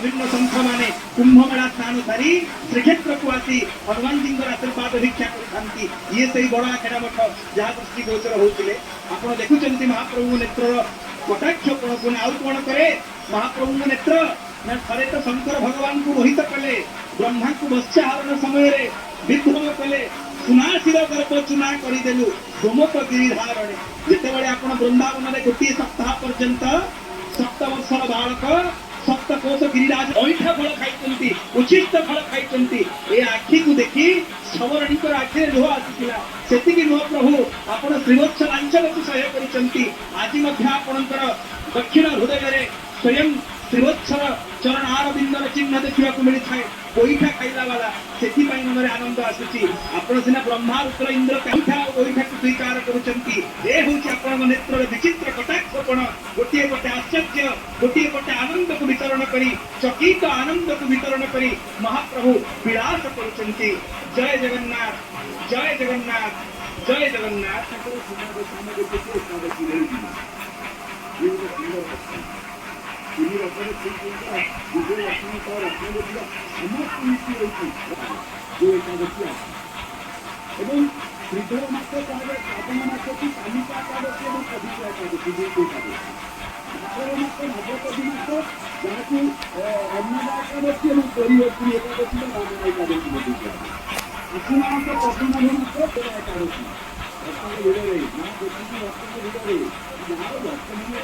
ଭିନ୍ନ ସନ୍ଥମାନେ କୁମ୍ଭମେଳା ସ୍ନାନ ସାରି ଶ୍ରୀକ୍ଷେତ୍ରକୁ ଆସି ହନୁମାନଜୀଙ୍କର ଆଶୀର୍ବାଦ ଭିକ୍ଷା କରିଥାନ୍ତି। ଇଏ ସେଇ ବଡ଼ ଆଖେଡ଼ା ମଠ, ଯାହା ଦୃଷ୍ଟିଗୋଚର ହଉଥିଲେ। ଆପଣ ଦେଖୁଛନ୍ତି ମହାପ୍ରଭୁ ନେତ୍ରର କଟାକ୍ଷ ପଣକୁ। ଆଉ କଣ କରେ ମହାପ୍ରଭୁଙ୍କ ନେତ୍ର ନା, ଥରେ ତ ଶଙ୍କର ଭଗବାନଙ୍କୁ ମୋହିତ କଲେ, ବ୍ରହ୍ମାଙ୍କୁ ବତ୍ସାହରଣ ସମୟରେ ବିଭ୍ରମ କଲେ। ସୁନାଶିର ଗର୍ବ ଚୁନା କରିଦେଲୁ ଗୋମତ ଗିରିଧାରଣେ। ଯେତେବେଳେ ଆପଣ ବୃନ୍ଦାବନରେ ଗୋଟିଏ ସପ୍ତାହ ପର୍ଯ୍ୟନ୍ତ 7 ବର୍ଷର ବାଳକ ସପ୍ତକୋଶ ଗିରିରାଜ ଅଇଠା ଫଳ ଖାଇଛନ୍ତି, ଉଚ୍ଛିଷ୍ଟ ଫଳ ଖାଇଛନ୍ତି, ଏ ଆଖିକୁ ଦେଖି ସବରଣୀଙ୍କର ଆଖିରେ ଲୁହ ଆସିଥିଲା। ସେତିକି ନୁହଁ ପ୍ରଭୁ, ଆପଣ ଶ୍ରୀବତ୍ସ ଲାଞ୍ଛନକୁ ସହ୍ୟ କରିଛନ୍ତି। ଆଜି ମଧ୍ୟ ଆପଣଙ୍କର ଦକ୍ଷିଣ ହୃଦୟରେ ସ୍ୱୟଂ ଶ୍ରୀବତ୍ସର ଚରଣାରବିନ୍ଦର ଚିହ୍ନ ଦେଖିବାକୁ ମିଳିଥାଏ। ପଇଠା ଖାଇଲା ବାଲା, ସେଥିପାଇଁ ମନରେ ଆନନ୍ଦ ଆସୁଛି। ଆପଣ ସିନା ବ୍ରହ୍ମା, ରୁଦ୍ର, ଇନ୍ଦ୍ର ପଇଠା ଆଉ ଗୋଇଠାକୁ ସ୍ୱୀକାର କରୁଛନ୍ତି। ଏ ହେଉଛି ଆପଣଙ୍କ ନେତ୍ରର ବିଚିତ୍ର କଟାକ୍ଷପଣ। ଗୋଟିଏ ପଟେ ଆଶ୍ଚର୍ଯ୍ୟ, ଗୋଟିଏ ପଟେ ଆନନ୍ଦକୁ ବିତରଣ କରି, ଚକିତ ଆନନ୍ଦକୁ ବିତରଣ କରି ମହାପ୍ରଭୁ ବିଳାସ କରୁଛନ୍ତି। ଜୟ ଜଗନ୍ନାଥ, ଜୟ ଜଗନ୍ନାଥ, ଜୟ ଜଗନ୍ନାଥ। ତାଙ୍କର ସୁନାବେଶ ଆମେ ଦେଖୁଛୁ, ଏକାଦଶୀ ରହିଯିବ। ଇଏ ଗୋଟେ ସୁନ୍ଦର କଥା। ତିନି ରଥରେ ଶ୍ରୀଜୀଙ୍କର ଦିବ୍ୟ ଦର୍ଶନ ସହ ରତ୍ନବେଦୀର ସମସ୍ତ ନୀତି ରହିଛି। ଯୋଉ ଏକାଦଶୀ ଆସେ ଏବଂ ଶ୍ରୀଧର ମାସ କୁହାଯାଏ, ଶ୍ରାବଣ ମାସକୁ କାମିକା ଏକାଦଶୀ ଏବଂ କବିତା ଏକାଦଶୀ, ଦୁଇଟି ଏକାଦଶୀ। ଭାଦ୍ରବ ମାସ, ଭାଦ୍ରପଦୀ ମାସ, ଯାହାକୁ ଅନ୍ନଦା ଏକାଦଶୀ ଏବଂ ପରିବର୍ତ୍ତନୀ ଏକାଦଶୀ ବା ବାମନ ଏକାଦଶୀ ମଧ୍ୟ କୁହାଯାଏ। ଆଶ୍ୱିନ ମାସ, ପଦ୍ମନାଭ ମାସ, ସେବା ଏକାଦଶୀ। ଭକ୍ତଙ୍କ ଭିଡ଼ରେ ମା, ଦେଖିକି ଭକ୍ତଙ୍କ ଭିଡ଼ରେ ଯାହାର ବର୍ତ୍ତମାନ